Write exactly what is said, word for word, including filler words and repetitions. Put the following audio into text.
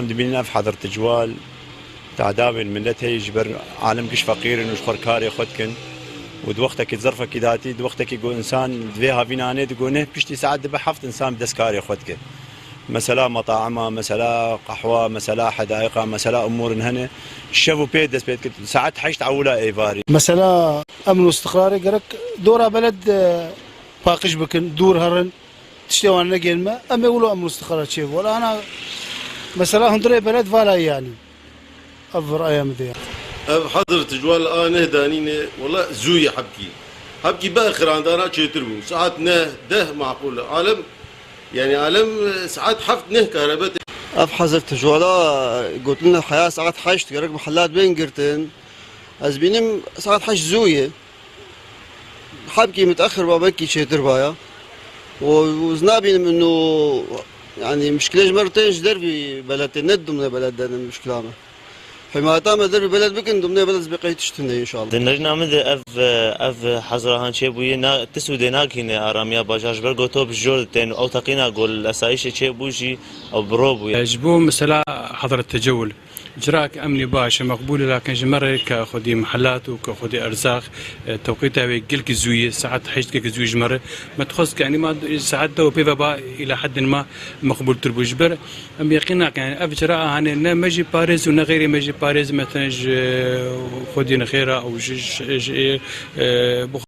Em dibînin ev Hezret Cwal, tadawên milet heye ji ber alem giş feqîr in û ji xwe karê xwe dikin. Û di wextekî, di zerfekî datî, di wextekî ku însan di vê havînanê digot, neh piştî saet dibe heft însan bi dest karê xwe dike. Mesela metaima, mesela qehwa, mesela hedaiqa, mesela umûrin hene. Şev û pê dest pê dike. Saet heşt ewila êvarî. Mesela emn û istiqrarê gerek dora beled, e, paqij bikin, dûr herin. Tiştê wan negên me, em ê wilo emr û istiqrar çêbû. Wela ana mesela hundirê beled vala yanî. Ev raya min de ya. Ev Hezret Cwal a neh danîne, wela zû ye hebkî. Hebkî bi xirandana çêtir bû. Saet neh, deh maqûl e. Alem, yani alem, e, saet heft neh karebe tê. Ev Hezret Cwala gotin heya saet heşt gerek mihellat bên girtin. Ez bînim saet heşt zû ye. Hebkî miteexir ba, belkî çêtir baya. Û, û ez nabînim ino, yani, mişkilê ji me re tên ji dervî beled tê, ne dimnê beled de ne mişkila me. Himata me dervî beled bikin, dimnê beled ez bê qey tişt tune inşallah. Di nerîna min de ev, ev hezra han çêbûye, na, ti sûdê nagihîne aramiya bajar, ji ber ku top ji cor de tên û ew teqîna ku li esayîşê çêbû jî ew bi ro bûye. Ji bo mesela Hezret Tecewil, Cira ke emnî baş e, meqbûl e, lakin ji me re ke xwedî mihelat û ke xwedî erzax, e, tewqîta wê gelkî zû ye, saet heşt gelkî zû ye ji me re. Me dixwest ke, yanî ma saet deh û pê ve ba îla heddin ma meqbûltir bû. Ji ber em yeqîn nakin, yanî ev cira a hanê ne me jî parêz û ne xeyrê me jî parêz, me tenê ji xwedî nexêra û ji, ji, ji, e, bi